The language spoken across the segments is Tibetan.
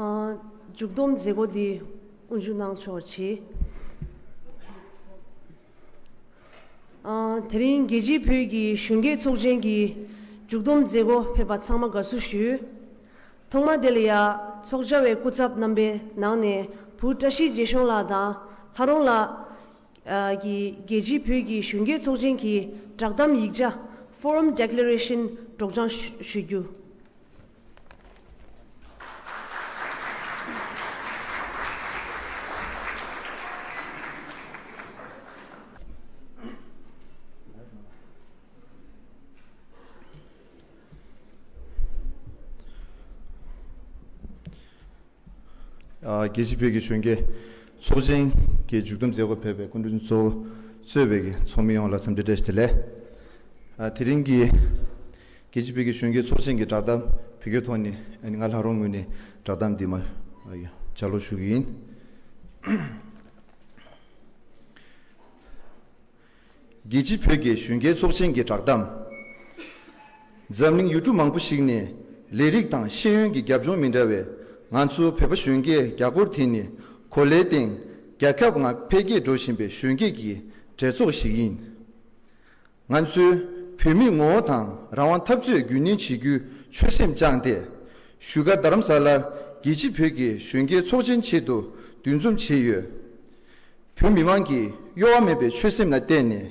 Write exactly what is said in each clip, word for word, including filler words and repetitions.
མཇུག་བསྡོམས་མཛད་སྒོ་འདི་དབུ་འཛུགས་གནང་ཆོག་ཅིག་དེ་རིང་རྒྱལ་སྤྱིའི་བོད་ཀྱི་གཞོན་སྐྱེས་ཚོགས་ཆེན་གྱི་མཇུག་བསྡོམས་མཛད་སྒོ་ཕེབས་པ་ཚང་མ་དགའ་བསུ་ཞུ། ཐོག་མ་དེ་ལ་ཡ་ཚོགས་བཅར་བའི་སྐུ་ཚབ་རྣམ་པའི་ནང་ནས་བུ་བཀྲ་ཤིས་རྒྱལ་གཞུང་ལགས་དང་ལྷ་རོང་ལགས་ཀྱིས་རྒྱལ་སྤྱིའི་བོད་ཀྱི་གཞོན་སྐྱེས་ཚོགས་ཆེན་གྱི་བསྒྲགས་གཏམ་ཡིག་ཆ་Forum Declaration སྒྲོག་སྦྱང་ཞུ་རྒྱུ། རྒྱལ་སྤྱིའི་བོད་ཀྱི་གཞོན་སྐྱེས་ཚོགས་ཆེན་གྱི་མཇུག་བསྡོམས་མཛད་སྒོ་ཕེབས་པའི་སྐུ་མགྲོན་གཙོ་བོ་གཙོས་པའི་ཚོགས་མི་ཡོངས་ལ་འཚམས་འདྲི་བཀྲ་ཤིས་བདེ་ལེགས། དེ་རིང་གི་རྒྱལ་སྤྱིའི་བོད་ཀྱི་གཞོན་སྐྱེས་ཚོགས་ཆེན་གྱི་བསྒྲགས་གཏམ་བོད་སྐད་ཐོག་ནས་ང་ལྷ་རོང་ངོས་ནས་བསྒྲགས་གཏམ་འདི་མ་ལྗགས་ཀློག་ཞུ་གི་ཡིན། རྒྱལ་སྤྱིའི་བོད་ཀྱི་གཞོན་སྐྱེས་ཚོགས་ཆེན་གྱི་བསྒྲགས་གཏམ། འཛམ་གླིང་ཡུལ་གྲུ་མང་པོ་ཞིག་ནས་ལས་རིགས་དང་ཤེས་ཡོན་གྱི་རྒྱབ་ལྗོངས་མི་འདྲ་བའི་ང་ཚོ་བོད་པ་གཞོན་སྐྱེས་རྒྱ་སྒོར་དེ་ནི་གོ་ལའི་སྟེང་རྒྱལ་ཁབ་ལྔ་འཕེལ་རྒྱས་འགྲོ་བཞིན་པའི་གཞོན་སྐྱེས་ཀྱི་གྲས་ཚོགས་ཤིག་ཡིན། ང་ཚོས་བོད་མིའི་ངོ་བོ་དང་རང་དབང་འཐབ་རྩོད་རྒྱུན་གནས་བྱེད་རྒྱུའི་ཆོད་སེམས་བཅངས་ཏེ། བཞུགས་སྒར་རྡ་རམ་ས་ལར་རྒྱལ་སྤྱིའི་བོད་ཀྱི་གཞོན་སྐྱེས་ཚོགས་ཆེན་ཆེད་དུ་འདུ་འཛོམས་བྱས་ཡོད། བོད་མི་མང་གིས་གཡོ་བ་མེད་པའི་ཆོད་སེམས་ལ་བརྟེན་ནས།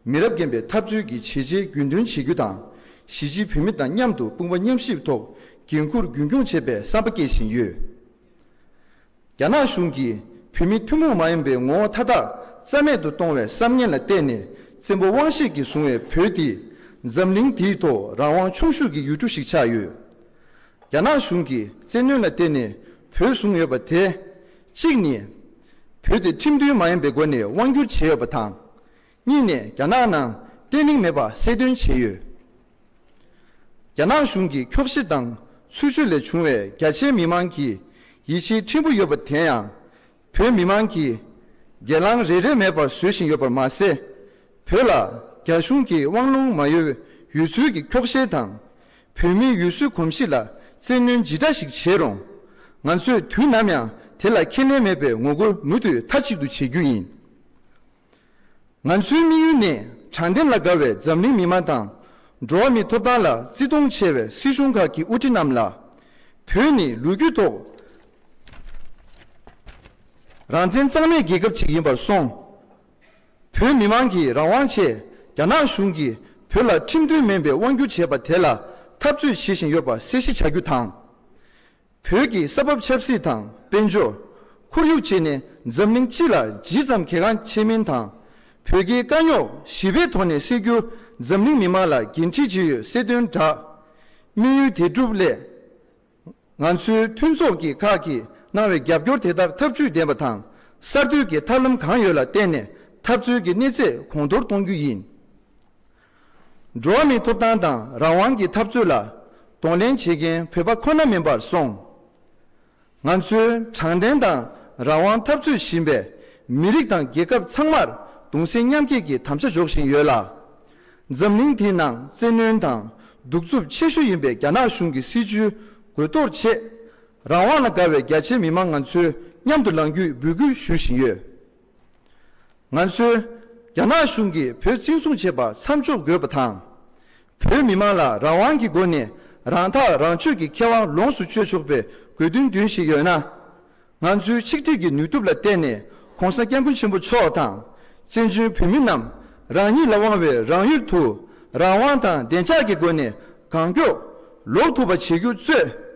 མི་རབས་རྒན་པའི་འཐབ་རྩོད་ཀྱི་བྱས་རྗེས་རྒྱུན་འདོན་བྱེད་རྒྱུ་དང་། གཞིས་བྱེས་བོད་མི་དང་མཉམ་དུ་དཔུང་པ་མཉམ་གཤིབ་ཐོག་འགན་འཁུར་རྒྱུན་འཁྱོངས་བྱེད་པའི་བསམ་པ་སྐྱེ་བཞིན་ཡོད། རྒྱ་ནག་གཞུང་གིས་བོད་མི་ཐུན་མོང་མ་ཡིན་པའི་ངོ་བོ་མཐའ་དག་རྩ་མེད་དུ་གཏོང་བའི་བསམ་ངན་ལ་བརྟེན་ནས། བཙན་པོ་དབང་ཤེད་ཀྱིས་བཟུང་བའི་བོད་འདི་འཛམ་གླིང་འདིའི་ཐོག་རང་དབང་ཆུང་ཤོས་ཀྱི་ཡུལ་གྲུ་ཞིག་ཆགས་ཡོད། རྒྱ་ནག་གཞུང་གིས་བཙན་གནོན་ལ་བརྟེན་ནས་བོད་བཟུང་ཡོད་པ་དེ། གཅིག་ནི། བོད་དེ་ཁྲིམས་མཐུན་མ་ཡིན་པའི་སྒོ་ནས་དབང་བསྒྱུར་བྱས་ཡོད་པ་དང་། གཉིས་ནས་རྒྱ་ནག་ནང་བརྟན་ལྷིང་མེད་པ་གསལ་སྟོན་བྱས་ཡོད། རྒྱ་ནག་གཞུང་གི་འཁྱོག་བཤད་དང་ཚུལ་འཆོས་ལས་བྱུང་བའི་རྒྱ་ཆེའི་མི་མང་གི་ཡིད་ཆེས་ཕྲན་བུ་ཡོད་པ་དེ་ཡང་། བོད་མི་མང་གིས་སྒེར་ལངས་རེ་རེ་མེད་པར་བཟོ་བཞིན་ཡོད་པར་མ་ཟད། བོད་ལ་རྒྱ་གཞུང་གིས་དབང་ལུང་མ་ཡོད་ཡུལ་ཚོའི་གི་འཁྱོག་བཤད་དང་། བོད་མིའི་ཡུལ་སྲོལ་གོམས་གཤིས་ལ་བཙན་གནོན་ཇི་འདྲ་ཞིག་བྱས་རུང་། ང་ཚོས་དུས་ནམ་ཡང་དེ་ལ་ཁས་ལེན་མེད་པའི་ངོ་རྒོལ་མུ་མཐུད་མཐའ་གཅིག་ཏུ་བྱེད་རྒྱུ་ཡིན། ང་ཚོའི་དམིགས་ཡུལ་ནི་དྲང་བདེན་ལ་དགའ་བའི་འཛམ་གླིང་མི་མང་དང་། འགྲོ་བ་མིའི་ཐོབ་ཐང་ལ་བརྩི་མཐོང་ཆེ་བའི་སྲིད་གཞུང་ཁག་གི་དབུ་ཁྲིད་རྣམས་ལ། བོད་ནི་ལོ་རྒྱུས་ཐོག་རང་བཙན་གཙང་མའི་རྒྱལ་ཁབ་ཅིག་ཡིན་པར་སོང་། བོད་མི་མང་གི་རང་དབང་ཆེད་རྒྱ་ནག་གཞུང་གིས་བོད་ལ་ཁྲིམས་མཐུན་མིན་པའི་དབང་བསྒྱུར་བྱས་པ་དེ་ལ་འཐབ་རྩོད་བྱེད་བཞིན་ཡོད་པ་གསལ་བཤད་བྱ་རྒྱུ་དང་། བོད་ཀྱི་ས་བབ་ཆབ་སྲིད་དང་དཔལ་འབྱོར། ཁོར་ཡུག་བཅས་ནི་འཛམ་གླིང་སྤྱི་ལ་ཇི་ཙམ་གལ་འགངས་ཆེ་མིན་དང་། བོད་ཀྱི་དཀའ་རྙོག་ཞི་བའི་ཐོག་ནས་སེལ་རྒྱུ་འཛམ་གླིང་མི་མང་ལ་འགན་འཁྲི་ཇི་ཡོད་གསལ་སྟོན་བསྒྲགས། དམིགས་ཡུལ་དེ་བསྒྲུབ་སླད། ང་ཚོའི་མཐུན་ཚོགས་ཀྱི་ཁག་གིས་གནང་བའི་རྒྱབ་སྐྱོར་དེ་དག་ཐབས་ཇུས་ལྡན་པ་དང་གསར་གཏོད་ཀྱི་ཐབས་ལམ་གང་ཡོད་ལ་བརྟེན་ནས་འཐབ་རྩོད་ཀྱི་གནས་ཚད་གོང་མཐོར་གཏོང་རྒྱུ་ཡིན། འགྲོ་བ་མིའི་ཐོབ་ཐང་དང་རང་དབང་གི་འཐབ་རྩོད་ལ་གདོང་ལེན་བྱེད་མཁན་བོད་པ་ཁོ་ན་མིན་པར་སོང་། ང་ཚོའི་དྲང་བདེན་དང་རང་དབང་འཐབ་རྩོད་བཞིན་པའི་མི་རིགས་དང་རྒྱལ་ཁབ་ཚང་མར་གདུང་སེམས་མཉམ་སྐྱེད་ཀྱི་དམ་བཅའ་འཇོག་བཞིན་ཡོད་ལ། འཛམ་གླིང་འདིའི་ནང་བཙན་གནོན་དང་གདུག་རྩུབ་ཆེ་ཤོས་ཡིན་པའི་རྒྱ་ནག་གཞུང་གི་སྲིད་བྱུས་རྒོལ་གཏོར་ཆེད། རང་དབང་ལ་དགའ་བའི་རྒྱ་ཆེའི་མི་མང་ང་ཚོས་མཉམ་དུ་ལངས་རྒྱུའི་འབོད་སྐུལ་ཞུ་བཞིན་ཡོད། ང་ཚོས་རྒྱ་ནག་གཞུང་གིས་བོད་བཙན་བཟུང་བྱས་པ་མཚམས་འཇོག་དགོས་པ་དང་། བོད་མི་མང་ལ་རང་དབང་གི་སྒོ་ནས་རང་ཐག་རང་གཅོད་ཀྱི་ཁེ་དབང་ལོངས་སུ་སྤྱོད་ཆོག་པའི་དགོས་འདུན་འདོན་བཞིན་ཡོད་ན། ང་ཚོའི་ཆིག་སྒྲིལ་གྱི་ནུས་སྟོབས་ལ་བརྟེན་ནས་གོང་ས་སྐྱབས་མགོན་ཆེན་པོ་མཆོག་དང་། བཙན་བྱོལ་བོད་མི་རྣམས་རང་ཉིད་ལ་དབང་བའི་རང་ཡུལ་དུ་རང་དབང་དང་བདེ་འཇགས་ཀྱི་སྒོ་ནས་གང་མགྱོགས་ལོག་ཐུབ་པ་བྱེད་རྒྱུ་གཙོས།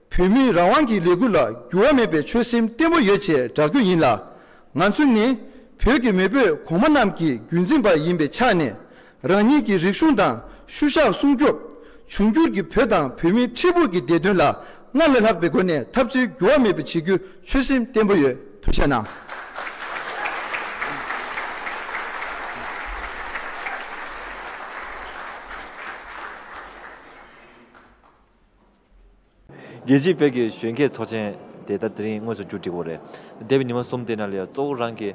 བོད་མིའི་རང་དབང་གི་ལས་འགུལ་ལ་འགྱུར་བ་མེད་པའི་ཆོད་སེམས་བརྟན་པོ་ཡོད་ཅེས་བསྒྲགས་རྒྱུ་ཡིན་ལ། ང་ཚོ་ནི་བོད་ཀྱི་མེས་པོ་གོང་མ་རྣམས་ཀྱི་རྒྱུན་འཛིན་པ་ཡིན་པའི་ཆ་ནས། རང་ཉིད་ཀྱི་རིག་གཞུང་དང་ཤུལ་བཞག་སྲུང་སྐྱོབ། འབྱུང་འགྱུར་གྱི་བོད་དང་བོད་མིའི་ཁྲི་སྦུག་གི་བདེ་དོན་ལ་སྔར་ལས་ལྷག་པའི་སྒོ་ནས་འཐབ་རྩོད་འགྱུར་བ་མེད་པ་བྱེད་རྒྱུའི་ཆོད་སེམས་བརྟན་པོ་ཡོད། ཐུགས་རྗེ་གནང་། རྒྱལ་སྤྱིའི་བོད་ཀྱི་གཞོན་སྐྱེས་ཚོགས་ཆེན་དེ་ད་དེ་རིང་དངོས་སུ་མཇུག་སྒྲིལ་གྱི་ཡོད་རེད། འདས་པའི་ཉི་མ་གསུམ་དེ་ནང་ལ་ཡང་གཙོ་བོ་རང་གི་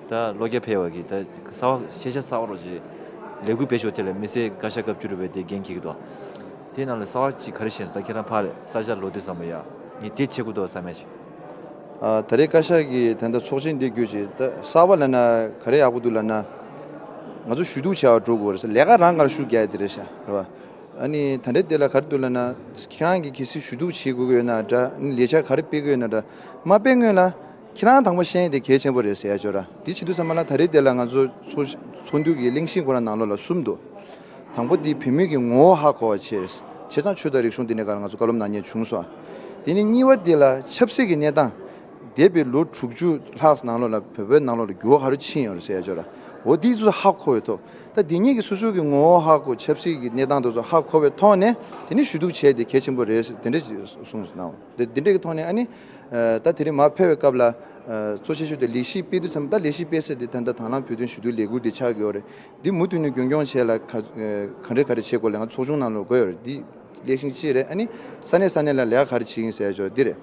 ད་ལོ་བརྒྱ་ཕེབས་པ་གི་ད་གསར་པ་ཤེས་བྱ་གསར་པ་རོ་ཅིག་ལས་འགུལ་སྤེལ་ཤོག་དེ་ལ་མི་སེར་བཀའ་ཤག་སྐབས་བཅུ་དྲུག་པའི་དེ་འགན་འཁྱེར་གྱི་འདུག་དེའི་ནང་ལ་གསར་པ་ཅིག་ག་རེ་ཤེས་སོང་། ད་ཁྱེད་རང་ཕར་ལས་ས་ཆར་ལོག་དུས་ཙམ་པ་ཡ། ངས་དེ་བྱེད་དགོས་འདུག་བསམ་ཡ་ཞིག་ཨ། ད་རེས་བཀའ་ཤག་གིས་ད་ལྟ་ཚོགས་ཆེན་འདི་བརྒྱུད་ཅིག་ད་གསར་པ་ལབ་ན་ག་རེ་ཡག་པོ་འདུག་ལབ་ན། ང་ཚོ་ཞུ་གཏུག་བྱ་བ་འགྲོ་དགོས་རེད་ཟེར། ལས་ཀ་རང་གར་ཤུགས་རྒྱག་ཡ་དེ་རེད་ཤག་རེད་བ། ཨ་ནི་ད་ལྟའི་དེ་ལ་ག་རེ་འདུག་ལབ་ན། ཁྱེད་རང་གིས་གལ་སྲིད་ཞུ་གཏུག་བྱེད་དགོས་ཀྱི་ཡོད་ན་འདྲ། ཨ་ནི་ལས་འཆར་ག་རེ་སྤེལ་གྱི་ཡོད་ན་འདྲ། མ་སྤེལ་སྔོན་ལ་ཁྱེད་རང་དང་པོ་ཤེས་ཡ་དེ་གལ་ཆེན་པོ་རེད་ཟེར་ཡ་ཅིག་ཡོད་ར། དེ་བྱེད་དུས་ཙམ་པ་ལ་ད་རེས་དེ་ལ་ང་ཚོ་ཚོགས་ཚོགས་འདུ་གི་གླེང་གཞི་ཁོ་རང་ནང་ལོགས་ལ་གསུམ་འདུག་དང་པོ་དེ་བོད་མི་གི་ངོ་བོ་ཧ་གོ་བ་བྱས། བྱས་ཙང་ཆོས་དང་རིག་གཞུང་དེ་འདྲའི་སྒང་ལ་ང་ཚོ་བཀའ་སློབ་གནང་མཁན་བྱུང་སོང་། དེ་ནས་གཉིས་པ་དེ་ལ་ཆབ་སྲིད་ཀྱི་གནས་སྟངས། འདས་པའི་ལོ་དྲུག་ཅུ་ལྷག་ནང་ལོགས་ལ་བོད་པའི་ནང་ལོགས་ལ་འགྱུར་བ་ག་རེ་ཕྱིན་ཡོད་རེད་ཟེར་ཡ་ཅིག་ཡོད་ར། འོ་དེ་ཚོ་ཧ་གོ་བའི་ཐོག་ད་དེ་གཉིས་ཀྱི་སོ་སོ་གི་ངོ་བོ་ཧ་གོ། ཆབ་སྲིད་ཀྱི་གནས་སྟངས་དེ་ཚོ་ཧ་གོ་བའི་ཐོག་ནས་དེ་ནས་ཞུ་གཏུག་བྱས་ཏེ་གལ་ཆེན་པོ་རེད་ཟེར་དེ་འདྲ་ཞིག་གསུངས་སོང་། དེ་དེ་འདྲ་གི་ཐོག་ནས་ཨ་ནི། ཨ། ད་དེ་རིང་མར་ཕེབས་པའི་སྐབས་ལ། ཨ། གཙོ་ཆེ་ཤོས་དེ་ལས་གཞི་སྤེལ་དུས་ཙམ་ད་ལས་གཞི་སྤེལ་ས་དེ་ད་ལྟ་དང་བླངས་བོད་དོན་ཞུ་གཏུག་ལས་འགུལ་དེ་ཆགས་ཀྱི་ཡོད་རེད། འདི་མུ་མཐུད་ནས་རྒྱུན་འཁྱོངས་བྱས་ལ་ག་ཨ། ག་འདྲ་ག་རེ་བྱེད་དགོས་ལབ་ན་ཚོགས་ཆུང་ནང་ལོགས་དགོས་ཡོད་རེད། འདི་གླེང་གཞི་གཅིག་རེད། ཨ་ནི་ས་གནས་ས་གནས་ལ་ལས་ཀ་ག་རེ་བྱེད་ཀྱི་ཡིན་ཟེར་ཡ་ཅིག་ཡོད་རེད།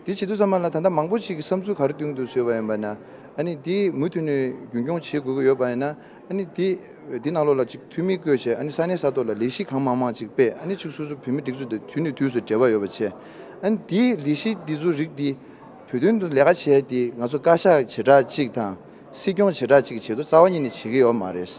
འདི་བྱེད་དུས་ཙམ་པ་ལ་ད་ལྟ་མང་པོ་ཅིག་གིས་བསམ་ཚུལ་ག་རེ་བཏོན་འདུག་ཟེར་བ་ཡིན་པ་ན། ཨ་ནི་འདི་མུ་མཐུད་ནས་རྒྱུན་འཁྱོངས་བྱེད་དགོས་ཀྱི་ཡོད་པ་ཡིན་ན། ཨ་ནི་འདི་འདི་ནང་ལོགས་ལ་ཅིག་འཐུས་མི་བསྐོས་བྱས། ཨ་ནི་ས་གནས་ས་ཐོག་ལ་ལས་གཞི་གང་མང་མང་ཅིག་སྤེལ། ཨ་ནི་ཅིག་སོ་སོ་བོད་མི་སྒྲིག་འཛུགས་དང་དུས་ནས་དུས་སུ་འབྲེལ་བ་ཡོད་པ་བྱས། ཨ་ནི་འདི་ལས་གཞི་འདི་ཚོ་རིགས་འདི་བོད་དོན་དུ་ལས་ཀ་བྱས་ཏེ་ང་ཚོ་བཀའ་ཤག་བྱེ་བྲག་གཅིག་དང་། སྲིད་སྐྱོང་བྱེ་བྲག་གཅིག་གི་ཆེད་དུ་རྩ་བ་ཉིད་ནས་བྱེད་ཀྱི་ཡོད་མ་རེད།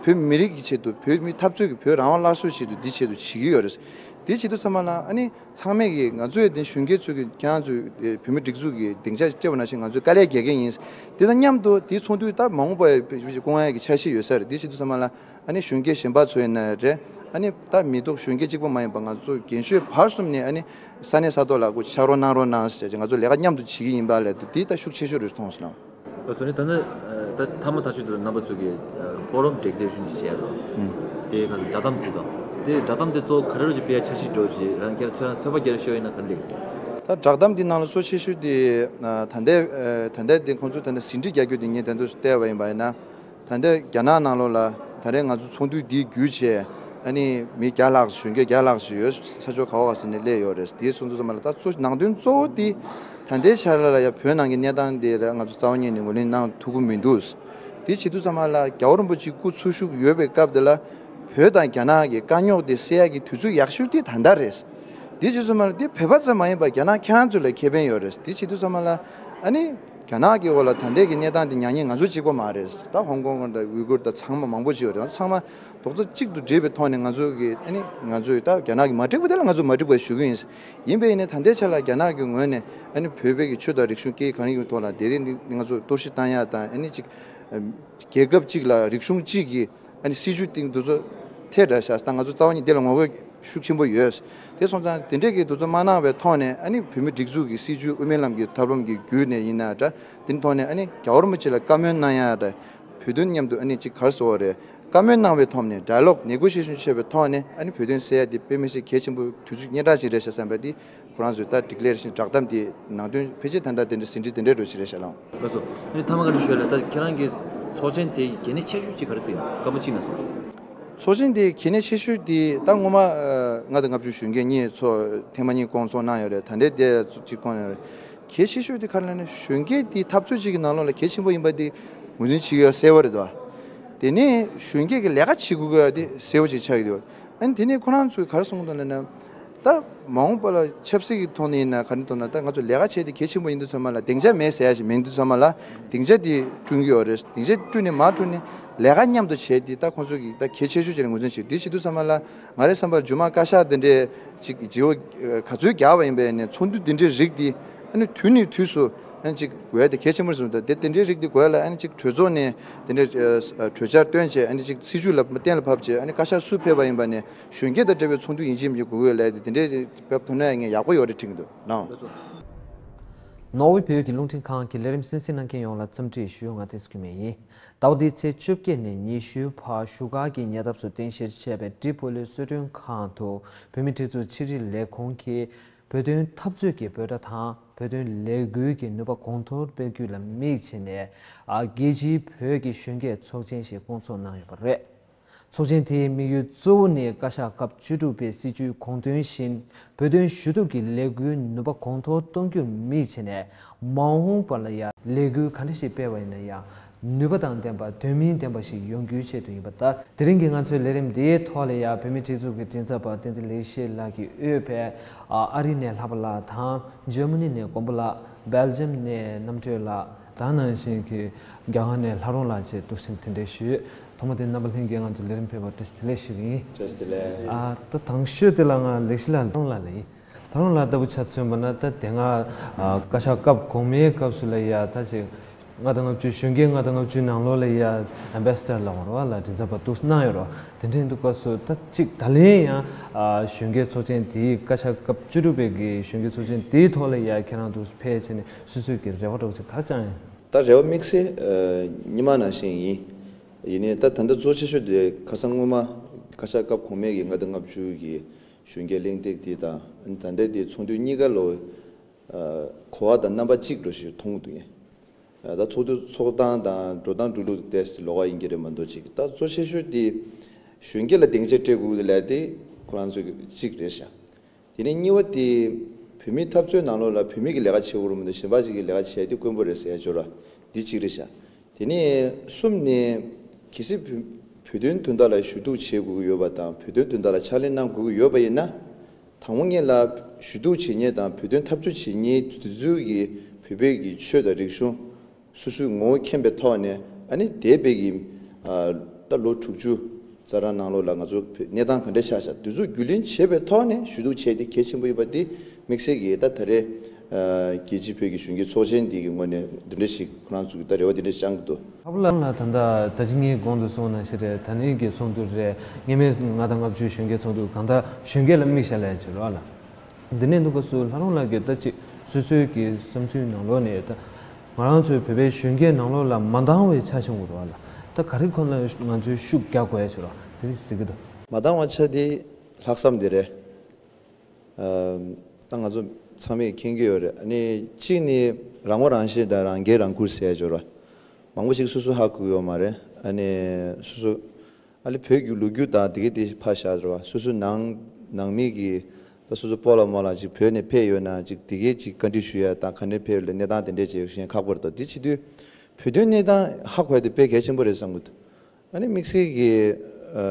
བོད་མི་རིགས་ཀྱི་ཆེད་དུ། བོད་མི་འཐབ་རྩོད་ཀྱི། བོད་རང་དབང་སླར་གསོའི་ཆེད་དུ་འདི་ཆེད་དུ་བྱེད་ཀྱི་ཡོད་རེད། འདི་བྱེད་དུས་ཚང་མ་ལ་ཨ་ནི། ཚང་མས་ཀྱིས་ང་ཚོའི་དེ་གཞོན་སྐྱེས་ཚོས་ཀྱི་ཁྱེད་རང་ཚོའི་བོད་མི་སྒྲིག་འཛུགས་ཀྱི་སྡིངས་ཆ་སྤྲད་པ་ནང་བཞིན་ང་ཚོས་དཀའ་ལས་རྒྱག་གི་ཡིན། དེ་དང་མཉམ་དུ་དེའི་ཚོགས་འདུ་ད་མ་འོངས་པར་སྐུང་ཡ་གི་འཆར་གཞི་ཡོད་ས་རེད། དེ་བྱེད་དུས་ཚང་མ་ལ་ཨ་ནི་གཞོན་སྐྱེས་གཞན་པ་ཚོ་ཡིན་ན་རེད། ཨ་ནི་ད་མི་ཐོག་གཞོན་སྐྱེས་གཅིག་པོ་མ་ཡིན་པ་ང་ཚོ་རྒན་གཞོན་བར་གསུམ་ནས་ཨ་ནི་ས་གནས་ས་ཐོག་ལ་སྐུ་ཕྱག་རོགས་གནང་རོགས་གནང་ཟེར་བྱས་ང་ཚོ་ལས་ཀ་མཉམ་དུ་བྱེད་ཀྱི་ཡིན་པ་ལས་དེ་ད་ཤུགས་ཆེ་ཤོས་རེད་མཐོང་སོང་། ལགས་སོ། ནི་ད་ནི་ད་མཐའ་མ་ཐག་གཅོད་དུ་རྣམ་པ་ཚོ་གིས་ཕོ་རམ་ཌེ་ཀི་ལེ་རེ་ཤན་ཅིག་བྱས་རོགས། ཨུམ། དེ་ག་བསྒྲགས་གཏམ་ཟེར་དང་། དེ་བསྒྲགས་གཏམ་དེ་གཙོ་བོ་ག་རེ་རུ་ཅིག་སྤེལ་ཡ་འཆར་གཞི་འགྲོ་ཅིག་རང་རྒྱལ་ཚོད་ཚོད་དཔག་རྒྱ་ཤོས་ཡིན་ན་ག་རེ་ལེགས། ད་བསྒྲགས་གཏམ་འདི་ནང་ལ་གཙོ་ཆེ་ཤོས་དེ་ད་ལྟའི་ད་ལྟའི་དེ་ཁོང་ཚོས་ད་ལྟ་ཟིན་བྲིས་རྒྱག་རྒྱུ་དེ་ངས་ད་དུང་བལྟས་པ་ཡིན་པ་ཡིན་ན། ད་ལྟ་རྒྱ་ནག་ནང་ལོགས་ལ་ད་རེས་ང་ཚོ་ཚོགས་འདུ་འདི་བརྒྱུད་བྱས་ཨ་ནི་མི་བརྒྱ་ལྷག་གཞོན་སྐྱེས་བརྒྱ་ལྷག་ཞིག་ཡོད། ས་ཕྱོགས་ག་བ་ག་ས་ནས་སླེབས་ཡོད་རེད། དེའི་ཚོགས་འདུ་ཚང་མ་ལ་ད་གཙོ་ནང་དོན་གཙོ་བོ་དེ་ད་ལྟའི་ཆར་ལ་ཡ་བོད་ནང་གི་གནས་སྟངས་དེ་ལ་ང་ཚོ་རྩ་བ་ཉིད་ནས་ངོས་ལེན་གནང་ཐུབ་ཀྱི་མི་འདུག་དེ་བྱེད་དུས་ཚང་མ་ལ་རྒྱལ་བ་རིན་པོ་ཆེ་སྐུ་འཚོ་བཞུགས་ཡོད་པའི་སྐབས་དེ་ལ་བོད་དང་རྒྱ་ནག་གི་དཀའ་རྙོག་དེ་སེལ་ཡག་གི་དུས་ཚོད་ཡག་ཤོས་དེ་ད་ལྟ་རེད། དེ་བྱེད་དུས་ཚང་མ་ལ་དེ་བོད་པ་ཙམ་མ་ཡིན་པར་རྒྱ་ནག་ཁྱེད་རང་ཚོ་ལ་ཁེ་ཕན་ཡོད་རེད། དེ་བྱེད་དུས་ཚང་མ་ལ་ཨ་ནི། རྒྱ་ནག་གི་འོག་ལ་ད་ལྟའི་གི་གནས་སྟངས་འདི་མྱ་ངན་ང་ཚོ་གཅིག་པ་མ་རེད། ད་ཧོང་ཀོང་དང་ཝུའི་གུར་དང་ཚང་མ་མང་པོ་ཞིག་ཡོད་རེད། ཚང་མ་རྡོག་རྩ་གཅིག་ཏུ་སྒྲིལ་བའི་ཐོག་ནས་ང་ཚོ་གི་ཨ་ནི་ང་ཚོས་ད་རྒྱ་ནག་གི་མ་འགྲིག་པ་དེ་ལ་ང་ཚོ་མ་འགྲིག་པ་ཞུ་གི་ཡིན། ཡིན་པས་ཡིན་ནའི་ད་ལྟའི་ཆ་ལ་རྒྱ་ནག་གི་ངོས་ནས་ཨ་ནི་བོད་པའི་གི་ཆོས་དང་རིག་གཞུང་སྐད་ཡིག་གང་ཡིན་གྱི་ཐོག་ལ་དེ་རིང་འདི་ང་ཚོ་གཏོར་བཤིག་བཏང་ཡ་དང་ཨ་ནི་ཅིག་རྒྱལ་ཁབ་གཅིག་ལ་རིག་གཞུང་གཅིག་གི་ཨ་ནི་སྲིད་བྱུས་སྟེང་དུ་ཚོ་ཐད་འདྲ་བཞག་ད་ང་ཚོ་རྩ་བ་ཉིད་དེ་ལ་ངོ་རྒོལ་ཤུགས་ཆེན་པོ་ཡོད། དེ་སོང་ཙང་དེ་འདྲས་ཀྱི་དུས་ཚོད་མ་གནང་བའི་ཐོག་ནས་ཨ་ནི་བོད་མི་སྒྲིག་འཛུགས་ཀྱི་སྲིད་བྱུས་དབུ་མའི་ལམ་གྱི་ཐབས་ལམ་གྱི་བརྒྱུད་ནས་ཡིན་ན་འདྲ། དེ་ཐོག་ནས་ཨ་ནི་རྒྱལ་བ་རིན་པོ་ཆེ་ལ་བཀའ་མོལ་གནང་ཡ་འདྲ། བོད་དོན་མཉམ་དུ་ཨ་ནི་ཅིག་ག་རེ་ཟེར་བ་རེད། བཀའ་མོལ་གནང་བའི་ཐོག་ནས་ཌའི་ལོག་ནེ་གོ་ཤི་ཨེ་ཤན་བྱས་པའི་ཐོག་ནས་ཨ་ནི་བོད་དོན་སེལ་ཡ་དེ་དཔེ་མི་སྲིད་གལ་ཆེན་པོ་དུས་ཚོད་སྙན་གྲགས་ཤིག་རེད་ཤག་བསམ་པ་དེ་ཁོ་རང་ཚོས་ད་ཌི་ཀི་ལེ་རེ་ཤན་བསྒྲགས་གཏམ་དེ་ནང་དོན་ཕལ་ཆེར་ད་ལྟ་དེ་འདྲ་ཟིན་བྲིས་དེ་འདྲའི་འགྲོ་ཞིག་རེད་ཤག་ལགས། ལགས་སོ། ཨ་ནི་མཐའ་མ་ག་རེ་ཞུ་ཡ་ལ་ད་ཁྱེད་རང་གི་ཚོགས་ཆེན་དེ་གལ་གནད་ཆེ་ཤོས་ཅིག་ག་རེ་ཟིན་སྐར་མ་གཅིག་ནང་སོང་། ཚོགས་ཆེན་དེ་གལ་གནད་ཆེ་ཤོས་དེ་ད་སྔོན་མ་ལྔ་དང་ལྔ་བཅུ་གཞོན་སྐྱེས་གཉིས་ཚོགས་ཐེངས་མ་གཉིས་སྐོང་ཚོགས་གནང་ཡོད་རེད། ད་ལྟའི་དེ་གཅིག་སྐོང་ཡོད་རེད། གལ་ཆེ་ཤོས་དེ་ག་རེ་ལབ་ན་གཞོན་སྐྱེས་དེ་འཐབ་རྩོད་ཅིག་གི་ནང་ལོགས་ལ་གལ་ཆེན་པོ་ཡིན་པ་དེ་ངོས་འཛིན་བྱེད་ཡ་གསལ་པོ་རེད་དོ། དེ་ནས་གཞོན་སྐྱེས་ཀྱི་ལས་ཀ་བྱེད་དགོས་ཀྱི་དེ་གསལ་པོ་ཅིག་ཆགས་ཀྱི་འདུག་ཨ་ནི་དེ་ནས་ཁོ་རང་ཚོས་ག་རེ་གསུངས་འདུག་ལབ་ན། ད་མ་འོངས་པ་ལ་ཆབ་སྲིད་ཀྱི་ཐོག་ནས་ཡིན་ན་ག་རེ་འདུག་ན་ད་ང་ཚོ་ལས་ཀ་བྱས་ཏེ་གལ་ཆེན་པོ་ཡིན་དུས་ཚང་མ་ལ་སྡིངས་ཆ་མེད་ཟེར་ཡ་ཞིག་མིན་དུས་ཚང་མ་ལ་སྡིངས་ཆ་དེ་བསྐྲུན་གྱི་ཡོད་རེད། སྡིངས་ཆ་བསྐྲུན་ནས་མར་བསྐྲུན་ནས་ལས་ཀ་མཉམ་དུ་བྱས་ཏེ་ད་ཁོང་ཚོ་གི་ད་གལ་ཆེ་ཤོས་ཅིག་ལ་ངོས་འཛིན་བྱེད། དེ་བྱེད་དུས་ཚང་མ་ལ་ང་རའི་བསམ་པར་རྗེས་མ་བཀའ་ཤག་དེ་འདྲས་ཅིག་བརྗེ་པོ་ག་ཚོད་རྒྱག་པ་ཡིན་པས་ནས་ཚོགས་འདུ་དེ་འདྲའི་རིགས་དེ་ཨ་ནི་དུས་ནས་དུས་སུ་ཨ་ནི་ཅིག་དགོས་ཡ་དེ་གལ་ཆེན་པོ་རེད་བསམ། ད་དེ་དེ་འདྲའི་རིགས་དེ་དགོས་ཡ་ལ་ཨ་ནི་ཅིག་གྲོས་ཚོགས་ནས་དེ་འདྲའི་གྲོས་འཆར་བཏོན་བྱས་ཨ་ནི་ཅིག་སྲིད་བྱུས་ལ་གཏན་ལ་ཕབ་བྱས་ཨ་ནི་བཀའ་ཤག་སུ་ཕེབས་པ་ཡིན་པ་ནས། གཞོན་སྐྱེས་དང་འབྲེལ་བའི་ཚོགས་འདུ་ཡིན་གཅིག་མིན་གཅིག་དགོས་ཀྱི་ལས་དེ་དེ་འདྲའི་བབ་ཐོན་ན་ངས་ཡག་པོ་ཡོད་རེད་དྲན་གྱི་འདུག་ལགས། ནོར་ཝེ་བོད་ཀྱི་རླུང་འཕྲིན་ཁང་གི་ལས་རིམ་གསན་གཟིགས་གནང་མཁན་ཡོངས་ལ་འཚམས་འདྲི་ཞུ། ང་བསྟན་འཛིན་སྐྱིད་མེད་ཡིན། ཟླ་བ་འདིའི་ཚེས་བཅོ་བརྒྱད་ནས་ཉི་ཤུའི་བར་བཞུགས་སྒར་གྱི་ཉེ་འདབས་སུ་རྟེན་གཞིར་བྱས་པའི་ཏྲི་པོ་ལིའི་གསོལ་མགྲོན་ཁང་དུ་བོད་མིའི་སྒྲིག་འཛུགས་ཕྱི་དྲིལ་ལས་ཁུངས་ཀྱིས་བོད་དོན་འཐབ་རྩོད་ཀྱི་འབོད་སྒྲ་དང་བོད་དོན་ལས་འགུལ་གྱི་ནུས་པ་གོང་མཐོར་སྤེལ་རྒྱུ་ལ་དམིགས་བྱས་ནས། ཨ། རྒྱལ་སྤྱིའི་བོད་ཀྱི་གཞོན་སྐྱེས་ཚོགས་ཆེན་ཞིག་བསྐོང་ཚོགས་གནང་ཡོད་པ་རེད། ཚོགས་ཆེན་དེའི་དམིགས་ཡུལ་གཙོ་བོ་ནི་བཀའ་ཤག་སྐབས་བཅུ་དྲུག་པའི་སྲིད་བྱུས་དགོངས་དོན་བཞིན་བོད་དོན་ཞུ་གཏུག་གི་ལས་འགུལ་ནུས་པ་གོང་མཐོར་གཏོང་རྒྱུར་དམིགས་བྱས་ནས། མ་འོངས་པ་ལ་ཡང་ལས་འགུལ་ག་འདྲ་ཞིག་སྤེལ་བ་ཡིན་ན་ཡང་ ནུས་པ་དང་ལྡན་པ་དོན་སྨིན་ལྡན་པ་ཞིག་ཡོང་རྒྱུའི་ཆེད་དུ་ཡིན་པ་ལྟར། དེ་རིང་གི་ང་ཚོའི་ལས་རིམ་འདིའི་ཐོག་ལ་ཡང་བོད་མིའི་སྒྲིག་འཛུགས་ཀྱི་མགྲིན་ཚབ་པ་བསྟན་འཛིན་ལེགས་བཤད་ལགས་ཀྱིས་དབུས་པའི་ཨ་རི་ནས་ལྷག་པ་ལགས་དང་། འཇར་མ་ནི་ནས་མགོན་པོ་ལགས། སྦེལ་ཇམ་ནས་རྣམ་གྲོལ་ལགས་དང་། ནང་བཞིན་གྱི་རྒྱ་གར་ནས་ལྷ་རུང་ལགས་བཅས་འདུག་སེ་གདན་འདྲེན་ཞུས། ཐོག་མ་དེ་རྣམ་པ་ལྷན་རྒྱས་ང་ཚོའི་ལས་རིམ་ཕེབས་པར་བཀྲ་ཤིས་བདེ་ལེགས་ཞུ་གི་ཡིན། བཀྲ་ཤིས་བདེ་ལེགས། ཨ་ད་དང་ཤོས་དེ་ལ་ང་ལེགས་བཤད་ལགས་ལྷ་རུང་ལགས་ལ་ཡིན། ད་རུང་ལ་ལྟ་བུ་ཆ་མཚོན་པ་ན། ད་དེ་སྔ་ཨ་བཀའ་ཤག་སྐབས་གོང་མའི་སྐབས་སུ་ལ་ཡ་ད་ཅིག་ལྔ་དང་ལྔ་བཅུ་གཞོན་སྐྱེས་ལྔ་དང་ལྔ་བཅུའི་ནང་ལོགས་ལ་ཡ་ཨེམ་བྷེ་སི་ཌར་ལ་བར་བ་ལ་མགྲིན་ཚབ་པ་འདུག་གནང་ཡོད་རོགས། དེ་འདྲའི་འདུག་སྐབས་སུ་ད་ཅིག་ད་ལན་ཡང་ཨ་གཞོན་སྐྱེས་ཚོགས་ཆེན་དེའི་བཀའ་ཤག་སྐབས་བཅུ་དྲུག་པའི་གི་གཞོན་སྐྱེས་ཚོགས་ཆེན་དེའི་ཐོག་ལ་ཡ་ཁྱེད་རང་འདུག་ཕེབས་བྱས་ནས་སོ་སོའི་གི་རེ་བ་འདྲ་བོ་ཅིག་ག་རེ་བཅངས་ཡིན། ད་རེ་བ་དམིགས་བསལ་ཨ་སྔོན་མ་ནང་བཞིན་ཡིན། ཡིན་ནའི་ད་ད་ལྟ་གཙོ་ཆེ་ཤོས་དེ་ཁ་སང་སྔོན་མ་བཀའ་ཤག་སྐབས་གོང་མའི་གི་ལྔ་དང་ལྔ་བཅུ་གི་གཞོན་སྐྱེས་གླེང་སྟེགས་དེ་དང་། ད་ལྟའི་དེ་ཚོགས་འདུ་གཉིས་ཀ་ལོ་ཨ་གོ་བ་དང་རྣམ་པ་གཅིག་འདྲ་ཞིག་མཐོང་གི་འདུག་ངས། ཨ་ད་ཚོགས་འདུ་ཚོགས་སྟངས་དང་འགྲོ་སྟངས་འགྲོ་ལུགས་དེ་ལོགས་ཀ་ཡིན་གྱི་རེད་མ་གཏོགས། ཅིག་ད་གཙོ་ཆེ་ཤོས་དེ་གཞོན་སྐྱེས་ལ་སྡིངས་ཆ་སྤྲད་དགོས་ཀྱི་ལས་དེ་ཁོ་རང་ཚོའི་གཅིག་རེད་ཤག་དེ་ནས་གཉིས་པ་དེ་བོད་མིའི་འཐབ་རྩོད་ནང་ལོགས་ལ་བོད་མི་གི་ལས་ཀ་བྱེད་དགོས་རེད་མ་གཏོགས་གཞན་པ་ཞིག་གི་ལས་ཀ་བྱས་དེ་དཀོན་པོ་རེད་ཟེར་ཡ་ཅིག་ཡོད་ར། འདི་གཅིག་རེད་ཤག་དེ་ནས་གསུམ་ནས་གལ་སྲིད་བོད་བོད་དོན་དོན་དག་ལ་ཞུ་གཏུག་བྱེད་དགོས་ཀྱི་ཡོད་པ་དང་། བོད་དོན་དོན་དག་ལ་ཕྱག་ལས་གནང་དགོས་ཀྱི་ཡོད་པ་ཡིན་ན། དང་པོ་ཉིད་ལ་ཞུ་གཏུག་བྱེད་མཁན་དང་བོད་དོན་འཐབ་རྩོད་བྱེད་མཁན་དེ་ཚོའི་གི་བོད་པའི་གི་ཆོས་དང་རིག་གཞུང་སོ་སོའི་ངོ་བོ་མཁྱེན་པའི་ཐོག་ནས། ཨ་ནི་འདས་པའི་གི་ཨ་ད་ལོ་དྲུག་ཅུ་རྩ་རང་ནང་ལོགས་ལ་ང་ཚོ་བོད་གནས་སྟངས་ག་འདྲ་ཆགས་ཤག་དེ་ཚོ་རྒྱུས་ལོན་བྱས་པའི་ཐོག་ནས་ཞུ་གཏུག་བྱས་ཏེ་གལ་ཆེན་པོ་ཡིན་པ་དེ་དམིགས་བསལ་གྱིས་ད་ད་རེས་ཨ་རྒྱལ་སྤྱིའི་བོད་ཀྱི་གཞོན་སྐྱེས་ཚོགས་ཆེན་འདི་གི་ངོས་ནས་འདི་འདྲ་ཞིག་ཁོ་རང་ཚོ་གི་ད་རེ་བ་འདི་འདྲ་ཞིག་བཅངས་ཀྱི་འདུག་ལྷག་པ་ལ་ད་ལྟ་ད་ཅི་ངས་གོང་དུ་གསུངས་ནང་བཞིན་རེད། ད་ནི་གི་ཚོགས་འདུ་རེད། སྔོན་མའི་ལྔ་དང་ལྔ་བཅུའི་གཞོན་སྐྱེས་ཚོགས་འདུ་གང་ལྟར་གཞོན་སྐྱེས་ལ་དམིགས་བྱས་ལས་བྱེད་རོགས་ལ། འདི་ནས་འདུག་སྐབས་སུ་ལྷ་རུང་ལགས་ཀྱིས་ད་ཅིག་སོ་སོའི་གི་བསམ་ཚུལ་ནང་ལོགས་ནས། ད་ང་རང་ཚོའི་བོད་པའི་གཞོན་སྐྱེས་ནང་ལོགས་ལ་མ་འདང་བའི་ཆ་བྱུང་དགོས་རོགས་ལ། ད་ག་རེ་ཁོ་ན་ང་ཚོས་ཤུགས་རྒྱག་དགོས་ཡ་བྱེད་རོགས་དེ་རིགས་ཟེར་གི་འདུག་མ་འདང་བ་ཆ་དེ་ལྷག་བསམ་དེ་རེད། ཨ་ད་ང་ཚོ་ཚང་མས་མཁྱེན་གྱི་ཡོད་རེད། ཨ་ནི་གཅིག་ནི་རང་ངོ་རང་ཤེས་དང་རང་འགན་རང་འཁུར་ཟེར་ཡ་ཅིག་ཡོད་རེད། མང་པོ་ཞིག་སོ་སོ་ཧ་གོ་གི་ཡོད་མ་རེད། ཨ་ནི་སོ་སོ་ཨ་ལེ་བོད་ཀྱི་ལོ་རྒྱུས་དང་དེ་གའི་དེ་ཕར་བཞག་རེད་བ། སོ་སོ་ནང་ནང་མི་གི་ད་སོ་སོ་སྤོ་ལགས་རྨོ་ལགས་ཅིག་བོད་ནས་ཕེབས་ཡོད་ན་ཅིག་དེ་གའི་ཅིག་བཀའ་འདྲི་ཞུ་ཡ་དང་། ག་ནས་ཕེབས་ཡོད་ལ་གནས་སྟངས་དེ་འདྲས་བྱས་ཡོད་ཤེས་ཁག་པོ་རེད་དོ། དེ་བྱེད་དུས་བོད་དོན་གནས་སྟངས་ཧ་གོ་ཡ་དེ་དཔེ་གལ་ཆེན་པོ་རེད་བསམ་གི་འདུག་ཨ་ནི་དམིགས་བསལ་གྱི་ཨ་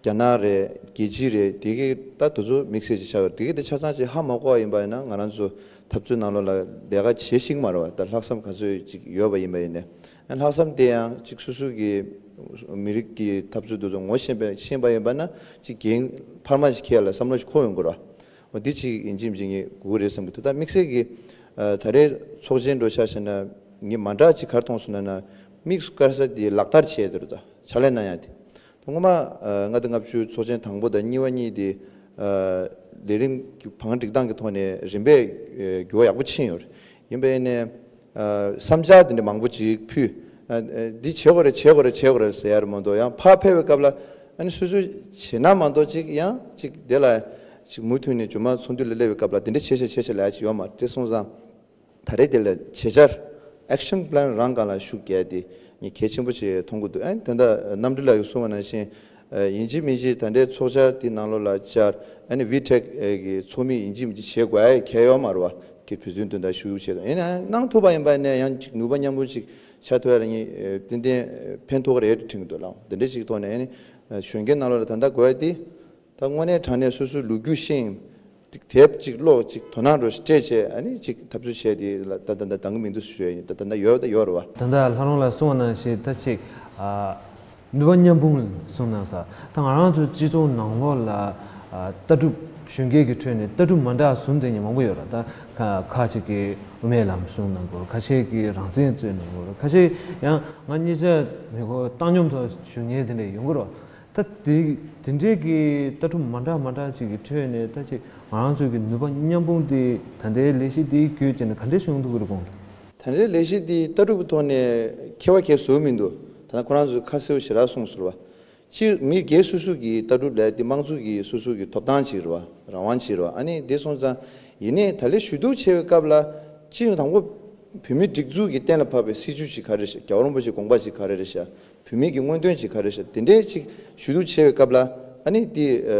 རྒྱ་ནག་རེད། རྒྱལ་སྤྱི་རེད། དེ་གའི་ད་དེ་ཚོ་དམིགས་བསལ་ཅིག་ཆགས་ཡོད་རེད། དེ་གའི་དེ་ཆ་ཚང་ཅིག་ཧ་མ་གོ་བ་ཡིན་པ་ཡིན་ན། ང་རང་ཚོ་འཐབ་རྩོད་ནང་ལོགས་ལ་ལས་ཀ་བྱེད་ཤེས་ཀྱི་མ་རེད་བ། ད་ལྷག་བསམ་ག་ཚོད་ཅིག་ཡོད་པ་ཡིན་པ་ཡིན་ནའི། ལྷག་བསམ་དེ་ཡང་ཅིག་སོ་སོ་གི་མི་རིགས་ཀྱི་འཐབ་རྩོད་དེ་ཚོ་ངོ་ཤེས་པ་ཤེས་པ་ཡིན་པ་ན། ཅིག་འགན་འཕར་མ་ཞིག་འཁྱེར་ཡ་ལ་བསམ་བློ་ཞིག་འཁོར་ཡོང་དགོས་རེད་བ། འོ་འདི་ཅིག་ཡིན་གཅིག་མིན་གཅིག་ངས་དགོས་ཀྱི་རེད་བསམ་གྱི་འདུག་ད་དམིགས་བསལ་གྱི་ཨ་ད་རེས་ཚོགས་ཆེན་འགྲོ་ཆ་བཞག་ན་ངས་མ་འདྲ་ཅིག་ག་རེ་མཐོང་སོང་ན། ན་དམིགས་སུ་བཀར་ས་དེ་ལག་བསྟར་བྱས་དེ་རེད་ད། ཕྱག་ལས་གནང་ཡ་དེ། ད་སྔོན་མ་ཨ་ལྔ་དང་ལྔ་བཅུ་ཚོགས་ཆེན་དང་པོ་དང་གཉིས་པ་གཉིས་དེ་ཨ་ལས་རིམ་གྱི་བང་སྒྲིག་སྟངས་ཀྱི་ཐོག་ནས་རིམ་པས་ཨ་འགྱུར་བ་ཡག་པོ་ཕྱིན་ཡོད་རེད། ཡིན་པ་ཡིན་ནའི་ཨ་བསམ་འཆར་དེ་འདྲ་མང་པོ་ཅིག་ཕུལ། ཨ་ཨ་འདི་བྱེད་དགོས་རེད། བྱེད་དགོས་རེད། བྱེད་དགོས་རེད་ཟེར་ཡ་རེད་མ་གཏོགས། ཡང་ཕར་ཕེབས་པའི་སྐབས་ལ་ཨ་ནི་སོ་སོས་བྱེད་ན་མ་གཏོགས། ཅིག་ཡང་ཅིག་དེ་ལ་ཅིག་མུ་མཐུད་ནས་རྗེས་མ་ཚོགས་འདུ་ལ་སླེབས་པའི་སྐབས་ལ་དེ་འདྲ་བྱེད་བྱེད་བྱེད་བྱེད་ལབ་ཡ་ཅིག་ཡོད་མ་རེད། དེ་སོང་ཙང་ད་རེས་དེ་ལ་བྱེད་འཆར་action plan རང་སྒང་ལ་ཤུགས་རྒྱག་དེ་ངས་གལ་ཆེན་པོ་ཞིག་མཐོང་གི་འདུག་ཨ་ནི་ད་ལྟ་རྣམ་གྲོལ་ལགས་ཀྱིས་གསུངས་པ་ནང་བཞིན་ཨ་ཡིན་གཅིག་མིན་གཅིག་ད་ལྟའི་ཚོགས་འཆར་དེ་ནང་ལོགས་ལ་བཅར། ཨ་ནི་ཝི་ཊེག་གི་ཚོགས་མི་ཡིན་གཅིག་མིན་གཅིག་བྱེད་དགོས་ཡ་གལ་ཡོད་མ་རེད་བ། ཁྱེད་བོད་དོན་དོན་དག་ཞུ་བྱེད་དང་། ཡིན་ན་གནང་ཐུབ་པ་ཡིན་པ་ནས་ཡང་ཅིག་ནུས་པ་མཉམ་སྤུངས་ཅིག་ཆགས་ཐུབ་ཡ་ལ་ངས་ཏན་ཏན་ཕན་ཐོགས་ཀྱི་རེད་དྲན་གྱི་འདུག་ལགས། དེ་འདྲ་ཞིག་ཐོག་ནས་ཨ་ནི་གཞོན་སྐྱེས་ནང་ལོགས་ལ་ད་ལྟ་དགོས་ཡ་དེ། ད་དངོས་གནས་དྲང་གནས་སོ་སོའི་ལོ་རྒྱུས་ཤེས། དེབ་ཅིག་ཀློག་ཅིག་དོ་སྣང་འདྲ་སྤྲད་བྱས། ཨ་ནི་ཅིག་འཐབ་རྩོད་བྱས་དེ་ལ་ད་ད་ད་འདང་གི་མི་འདུག་ཞུ་ཡ་ཡིན། ད་ད་ད་ཡོད་ད་ཡོད་རེད་བ། ད་ལྟ་ལྷ་རུང་ལགས་གསུངས་པ་ནང་བཞིན་ད་ཅིག་ཨ་ནུས་པ་མཉམ་སྤུངས་གསུངས་གནང་ས། ད་ང་རང་ཚོའི་སྤྱི་ཚོགས་ནང་ལོགས་ལ་ཨ་ལྟ་གྲུབ་གཞོན་སྐྱེས་ཀྱི་ཁྲོད་ནས་ལྟ་གྲུབ་མ་འདྲ་བཟུང་བསྡད་མཁན་མང་པོ་ཡོད་རེད། ད་ཁ་ཁ་ཅིག་གིས་དབུ་མའི་ལམ་གསུངས་གནང་གི་ཡོད་རེད། ཁ་ཤས་ཀྱིས་རང་བཙན་རྩོད་གནང་གི་ཡོད་རེད། ཁ་ཤས་ཡང་ང་གཉིས་ཆ་མི་གོ་བཏང་སྙོམས་ཐོག་ཞུ་མཁན་དེ་འདྲ་ཡོང་གི་རེད་བ། ད་དེ་དེ་འདྲའི་གི་ལྟ་གྲུབ་མ་འདྲ་མ་འདྲ་ཅིག་གི་ཁྲོད་ནས་ད་ཅིག་ང་རང་ཚོའི་གི་ནུས་པ་མཉམ་སྤུངས་དེ་ད་ལྟའི་ལས་གཞི་དེ་བརྒྱུད་བྱས་ནས་ག་འདྲས་བྱུང་ཐུབ་ཀྱི་རེད་དགོངས་དག་ད་ལྟའི་ལས་གཞི་དེ་ལྟ་གྲུབ་ཀྱི་ཐོག་ནས་ཁྱད་པར་གང་ཡང་བཟོ་གི་མི་འདུག་ད་ལྟ་ཁོ་རང་ཚོས་ཁ་གསལ་པོ་ཞེ་དྲག་གསུངས་སོང་བ། སྤྱིར་མི་སྒེར་སོ་སོ་གི་ལྟ་གྲུབ་ལས་དེ་དམངས་གཙོ་གི་སོ་སོ་གི་ཐོབ་ཐང་ཅིག་རེད་བ། རང་དབང་ཅིག་རེད་བ། ཨ་ནི་དེ་སོང་ཙང་ཡིན་ནའི་ད་ལྟའི་ཞུ་གཏུག་བྱེད་པའི་སྐབས་ལ་སྤྱི་ཡོངས་དང་པོ་བོད་མིའི་སྒྲིག་འཛུགས་ཀྱིས་གཏན་ལ་ཕབ་པའི་སྲིད་བྱུས་ཅིག་ག་རེ་རེད་ཤག་རྒྱལ་བ་རིན་པོ་ཆེའི་དགོངས་པ་ཅིག་ག་རེ་རེད་ཤག་བོད་མི་གི་མངོན་འདོད་ཅིག་ག་རེ་རེད་ཤག་དེ་འདྲའི་ཅིག་ཞུ་གཏུག་བྱེད་པའི་སྐབས་ལ་ཨ་ནི་དེ་ཨ་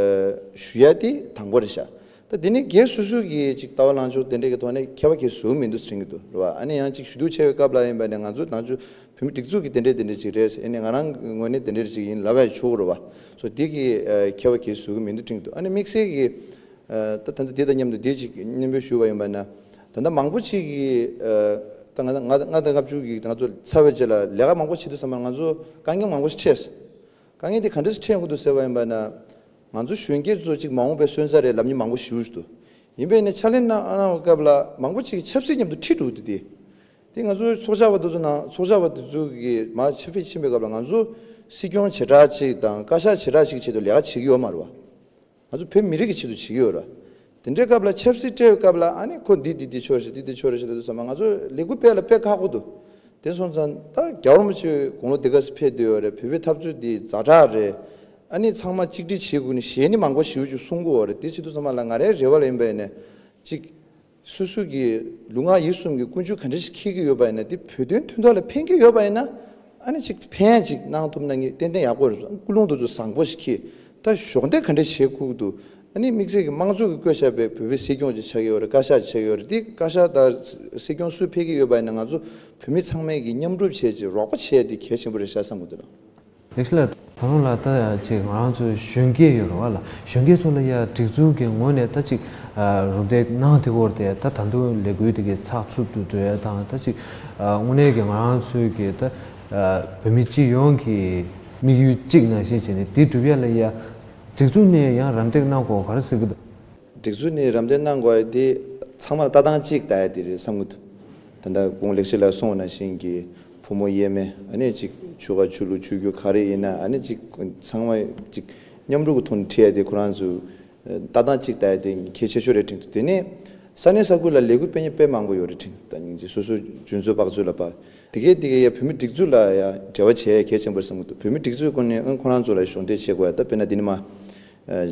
ཞུ་ཡ་དེ་དང་པོ་རེད་ཤག་ད་དེ་ནི་སྒེར་སོ་སོ་གི་ཅིག་ལྟ་བ་ལངས་ཕྱོགས་དེ་འདྲས་ཀྱི་ཐོག་ནས་ཁྱད་པར་གྱི་བཟོ་མི་འདུག་དྲན་གྱི་འདུག་རེད་བ། ཨ་ནི་ཡང་ཅིག་ཞུ་གཏུག་བྱས་པའི་སྐབས་ལ་ཡིན་པ་ནས་ང་ཚོ་ནང་ཆོས་བོད་མི་སྒྲིག་འཛུགས་ཀྱི་དེ་འདྲས་དེ་འདྲས་ཅིག་རེད། ཨ་ནི་ང་རང་ངོས་ནས་དེ་འདྲས་ཅིག་ཡིན་ལབ་ཡ་ཆོག་རེད་བ། སོ་དེ་གི་ཨ་ཁྱད་པར་གྱི་བཟོ་གི་མི་འདུག་དྲན་གྱི་འདུག་ཨ་ནི་དམིགས་བསལ་གྱི་ཨ་ད་ད་ལྟ་དེ་དང་མཉམ་དུ་དེ་ཅིག་སྙན་འབུལ་ཞུ་བ་ཡིན་པ་ན། ད་ལྟ་མང་པོ་ཅིག་གིས་ཨ་ད་ང་ང་ང་དང་ལྔ་བཅུ་གི་ང་ཚོ་ཚར་བའི་རྗེས་ལ་ལས་ཀ་མང་པོ་བྱེད་དུས་ཙམ་པ་ང་ཚོ་དཀའ་ངལ་མང་པོ་ཞིག་འཕྲད་སོང་། དཀའ་ངལ་དེ་ག་འདྲས་སེ་འཕྲད་ཡོང་གི་འདུག་ཟེར་བ་ཡིན་པ་ན། ང་ཚོ་གཞོན་སྐྱེས་ཚོ་གཅིག་མ་འོངས་པའི་སོན་རྩ་རེད་ལབ་མཁན་མང་པོ་ཞིག་འདུག་ཡིན་པས་ནས་ཕྱག་ལས་གནང་གནང་བའི་སྐབས་ལ་མང་པོ་ཅིག་ཆབ་སྲིད་མཉམ་དུ་འཁྲིལ་འགྲོ་གི་འདུག་སྟེ། དེ་ང་ཚོའི་ཚོགས་བཅར་བ་དེ་ཚོ་ནང་ཚོགས་བཅར་བ་དེ་ཚོ་གིས་མར་ཕྱི་ཕྱིར་ཕྱིན་པའི་སྐབས་ལ་ང་ཚོ་སྲིད་སྐྱོང་བྱེ་བྲག་ཅིག་དང་བཀའ་ཤག་བྱེ་བྲག་ཅིག་གི་ཆེད་དུ་ལས་ཀ་བྱེད་ཀྱི་ཡོད་མ་རེད་བ། ང་ཚོ་བོད་མི་རིགས་ཀྱི་ཆེད་དུ་བྱེད་ཀྱི་ཡོད་རེད། དེ་འདྲའི་སྐབས་ལ་ཆབ་སྲིད་སྤྲད་པའི་སྐབས་ལ་ཨ་ནི་ཁོ་འདི་འདི་འདི་ཆོག་རེད་འདི་འདི་ཆོག་རེད་ཟེར་དུས་ཙམ་པ་ང་ཚོ་ལས་འགུལ་སྤེལ་ལ་དཔེ་ཁག་པོ་འདུག་དེ་སོང་ཙང་ད་རྒྱལ་བ་རིན་པོ་ཆེ་དགུང་ལོ་འདི་ག་ཙམ་ཕེབས་བསྡད་ཡོད་རེད། བོད་པའི་འཐབ་རྩོད་འདི་ཛ་དྲག་རེད། ཨ་ནི་ཚང་མ་གཅིག་སྒྲིལ་བྱེད་དགོས་ནི་ཞེས་ནི་མང་པོ་ཞེ་པོ་ཅིག་གསུང་གི་ཡོད་རེད། དེ་བྱེད་དུས་ཙམ་པ་ལ་ང་རའི་རེ་བ་ལ་ཡིན་པ་ཡིན་ནས་གཅིག་སོ་སོ་གི་ལུས་ངག་ཡིད་གསུམ་གྱི་ཀུན་སྤྱོད་ག་འདྲ་ཞིག་འཁྱེར་གྱི་ཡོད་པ་ཡིན་ན། དེ་བོད་དོན་དོན་དག་ལ་ཕན་གྱི་ཡོད་པ་ཡིན་ན། ཨ་ནི་ཅིག་ཕན་ཅིག་གནང་ཐུབ་ན་ངས་ཏན་ཏན་ཡག་པོ་རེད། ཀུན་སློང་དེ་ཚོ་བཟང་པོ་ཞིག་འཁྱེར། ད་གཞོགས་འདེགས་ག་འདྲ་བྱེད་དགོས་ཀྱི་འདུག་ཨ་ནི་དམིགས་བསལ་གྱི་དམངས་གཙོ་གིས་བསྐོས་བཞག་པའི་བོད་པའི་སྲིད་སྐྱོང་ཅིག་ཆགས་ཀྱི་ཡོད་རེད། བཀའ་ཤག་ཅིག་ཆགས་ཀྱི་ཡོད་རེད། དེ་བཀའ་ཤག་དང་སྲིད་སྐྱོང་སུ་ཕེབས་ཀྱི་ཡོད་པ་ཡིན་ན་ང་ཚོ་བོད་མི་ཚང་མས་ཀྱི་མཉམ་རུབ་བྱས་ཅིག་རོགས་པ་བྱས་ཏེ་གལ་ཆེན་པོ་རེད་ཤག་བསམ་གྱི་འདུག་ལགས། ལེགས་ལགས། ད་རུང་ལ་ད་ཅིག་ང་རང་ཚོའི་གཞོན་སྐྱེས་ཡོད་རེད་བ་ལ། གཞོན་སྐྱེས་ཚོ་ལ་ཡ་སྒྲིག་འཛུགས་ཀྱི་ངོས་ནས་ད་ཅིག་རོགས་འདེགས་གནང་དེ་སྐོར་དེ་ད་ད་དུང་ལས་འགུལ་དེ་གའི་ཚགས་ཚུད་དུ་འགྲོ་ཡ་དང་། ད་ཅིག་དངོས་གནས་ཀྱི་ང་རང་ཚོའི་གི་ད་བོད་མི་སྤྱི་ཡོངས་ཀྱི་དམིགས་ཡུལ་གཅིག་ནང་བཞིན་བྱས་ནས་དེ་སྒྲུབ་ཡ་ལ་ཡ་སྒྲིག་འཛུགས་ནས་ཡང་རམ་འདེགས་གནང་དགོས་ག་རེ་ཟེར་གི་འདུག་སྒྲིག་འཛུགས་ནས་རམ་འདེགས་གནང་དགོས་ཡ་དེ་ཚང་མ་ལ་ལྟ་སྟངས་གཅིག་ལྟ་ཡ་དེ་རེད་བསམ་གི་འདུག་ད་ལྟ་གོང་ལེགས་བཤད་ལ་གསུངས་པ་ནང་བཞིན་གྱི་ཕོ་མོ་དབྱེར་མེད། ཨ་ནི་ཅིག་ཆོལ་ཁ་ཆོས་ལུགས་ཆོས་བརྒྱུད་ག་རེ་ཡིན་ན། ཨ་ནི་ཅིག་ཚང་མ་ཅིག་མཉམ་རུབ་ཀྱི་ཐོག་ནས་ཁྲིད་ཡ་དེ་ཁོ་རང་ཚོ་ལྟ་སྟངས་གཅིག་ལྟ་ཡ་དེ་གལ་ཆེ་ཤོས་རེད་དྲན་འདུག་དེ་ནས་ས་གནས་ས་ཁུལ་ལ་ལས་འགུལ་སྤེལ་མཁན་དཔེ་མང་པོ་ཡོད་རེད་དྲན། ད་སྙིང་རྗེ་སོ་སོ་འཇོན་ཚོད་དཔག་ཚོད་ལ་བབ། དེ་གས་དེ་གས་ཡ་བོད་མི་སྒྲིག་འཛུགས་ལ་ཡ་འབྲེལ་བ་བྱེད་ཡ་གལ་ཆེན་པོ་རེད་བསམ་གྱི་འདུག་བོད་མི་སྒྲིག་འཛུགས་ཁོ་ནས་ཨ་ཁོ་རང་ཚོ་ལ་གཞོགས་འདེགས་བྱེད་དགོས་ཡ། ད་དཔེར་ན་འདི་ནི་མ། ཨ་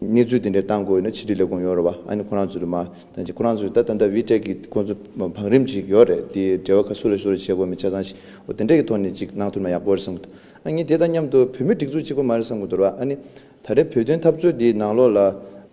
གནས་ཚུལ་དེ་འདྲ་བཏང་དགོས་ཡོད་ན་ཕྱི་དྲིལ་ལས་ཁུངས་ཡོད་རེད་བ། ཨ་ནི་ཁོ་རང་ཚོ་ལ་མ་ད་ཅིག་ཁོ་རང་ཚོས་ད་ད་ལྟ་ཝི་ཊེག་གི་ཁོང་ཚོ་བང་རིམ་ཅིག་ཡོད་རེད། དེ་འབྲེལ་བ་ག་སུ་ལ་སུ་ལ་བྱེད་དགོས་མིན་ཆ་ཚང་ཞིག་འོ་དེ་འདྲ་གི་ཐོག་ནས་ཅིག་གནང་ཐུབ་ན་ཡག་པོ་རེད་བསམ་གྱི་འདུག་ཨ་ངས་དེ་དང་མཉམ་དུ་བོད་མི་སྒྲིག་འཛུགས་གཅིག་པོ་མ་རེད་བསམ་གྱི་འདུག་ར། ཨ་ནི་ད་རེས་བོད་དོན་འཐབ་རྩོད་འདིའི་ནང་ལོགས་ལ་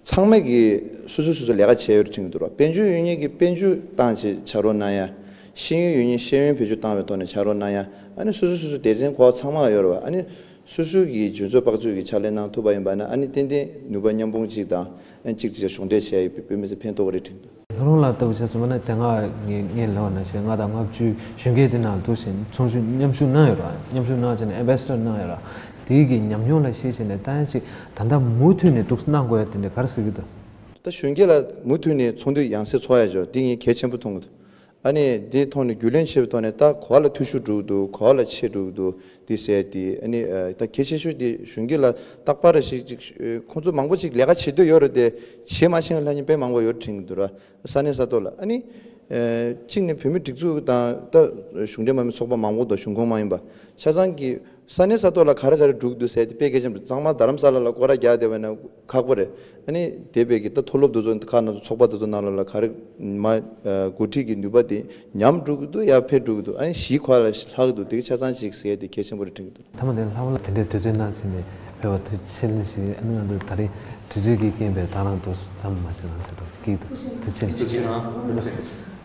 ཚང་མས་ཀྱིས་སོ་སོ་སོ་སོ་ལས་ཀ་བྱས་ཡོད་རེད་དྲན་གྱི་འདུག་ར། དཔལ་འབྱོར་ཡོད་མཁན་གྱིས་དཔལ་འབྱོར་བཏང་བྱས་ཕྱག་རོགས་གནང་ཡ། ཤེས་ཡོན་ཡོད་མཁན་ཤེས་ཡོན་བེད་སྤྱོད་བཏང་བའི་ཐོག་ནས་ཕྱག་རོགས་གནང་ཡ། ཨ་ནི་སོ་སོ་སོ་སོ་སྡེ་ཚན་གོ་ཚང་མ་ལ་ཡོད་རེད་བ། ཨ་ནི་སོ་སོ་གི་འཇོན་ཚོད་དཔག་ཚོད་ཀྱི་ཕྱག་ལས་གནང་ཐུབ་པ་ཡིན་པ་ན། ཨ་ནི་ཏན་ཏན་ནུས་པ་མཉམ་སྤུངས་གཅིག་དང་ཨ་ནི་གཅིག་གཅིག་གཞོགས་འདེགས་བྱས་ཡོད་པའི་དཔེ་མི་སྲིད་ཕན་ཐོགས་རེད་དྲན་འདུག་ལྷ་རུང་ལགས་ལྟ་བུ་ཆ་ཚང་མ་ནི་དེ་སྔ་ངས་ངས་ལབ་པ་ནང་བཞིན་ལྔ་དང་ལྔ་བཅུའི་གཞོན་སྐྱེས་དེ་ནང་འདུག་ཟིན་ཚོགས་ཞུགས་མཉམ་ཞུགས་གནང་ཡོད་ར། མཉམ་ཞུགས་གནང་བྱས་ནས་ཨེམ་བེ་སི་ཌར་གནང་ཡོད་ར། དེའི་གི་ཉམས་མྱོང་ལ་བཤད་བྱས་ནས་ད་ཡང་ཅིག་ད་ལྟ་མུ་མཐུད་ནས་འདུག་གནང་དགོས་ཡ་དེ་འདྲ་ག་རེ་ཟེར་གི་འདུག་ད་གཞོན་སྐྱེས་ལ་མུ་མཐུད་ནས་ཚོགས་འདུ་ཡང་སེ་ཚོགས་ཡ་ཅིག་ཡོད་ར། དེ་ངས་གལ་ཆེན་པོ་མཐོང་གི་འདུག་ཨ་ནི་དེའི་ཐོག་ནས་རྒྱུས་ལོན་བྱེད་པའི་ཐོག་ནས་ད་ག་བ་ལ་འཐུས་ཤོར་འགྲོ་གི་འདུག་ག་བ་ལ་ཆེ་འགྲོ་གི་འདུག་འདི་ཟེར་དེ། ཨ་ནི་ཨ་ད་གལ་ཆེ་ཤོས་དེ་གཞོན་སྐྱེས་ལ་རྟག་པར་ཞིག་ཅིག་ཨ་ཁོང་ཚོ་མང་པོ་ཅིག་ལས་ཀ་བྱེད་འདོད་ཡོད་རེད་དེ། བྱེད་མ་ཤེས་པའི་ལྷ་ཉིན་དཔེ་མང་པོ་ཡོད་དྲན་གྱི་འདུག་ར། ས་གནས་ས་ཐོག་ལ། ཨ་ནི་ཨ་གཅིག་ནས་བོད་མི་སྒྲིག་འཛུགས་དང་ད་གཞུང་འབྲེལ་མ་ཡིན་པའི་ཚོགས་པ་མང་པོ་དང་གཞུང་ཁོངས་མ་ཡིན་པ་ཆ་ཚང་གི་ས་གནས་ས་ཐོག་ལ་ག་རེ་ག་རེ་འགྲོ་གི་འདུག་ཟེར་དེ་དཔེ་གལ་ཆེན་པོ་རེད། ཚང་མ་རྡ་རམ་ས་ལ་ལ་སྐོར་ར་རྒྱག་བསྡད་པ་ན་ཁག་པོ་རེད། ཨ་ནི་དེ་བས་ཀྱི་ད་མཐོ་སློབ་དེ་ཚོ་ཁག་ནང་དུ་ཚོགས་པ་དེ་ཚོ་ནང་ལ་ལ་ག་རེ་མ་ཨ་འགོ་ཁྲིད་ཀྱི་ནུས་པ་དེ་ཉམས་འགྲོ་གི་འདུག་ཡར་འཕེལ་འགྲོ་གི་འདུག་ཨ་ནི་གཞི་ག་བ་ལ་ལྷག་གི་འདུག་དེ་གི་ཆ་ཚང་ཅིག་ཟེར་དེ་གལ་ཆེན་པོ་རེད་དྲན་གྱི་འདུག་མཐའ་མ་དེ་ལྷ་བ་ལ་དེ་འདྲའི་དུས་ཚོད་གནང་ཟིན་ནས་ཕེབས་པ་ཐུགས་རྗེ་ཆེ་ལན་ཞིག་ཨ་ནི་ང་ཚོ་ད་རེས་དུས་ཚོད་ཀྱི་རྐྱེན་པས་ད་རང་དུ་ཙམ་མ་བྱས་ན་ཟེར་འགྲོ་སྐྱིད་འདུག་ཐུགས་རྗེ་ཆེ། ཐུགས་རྗེ་ཆེ།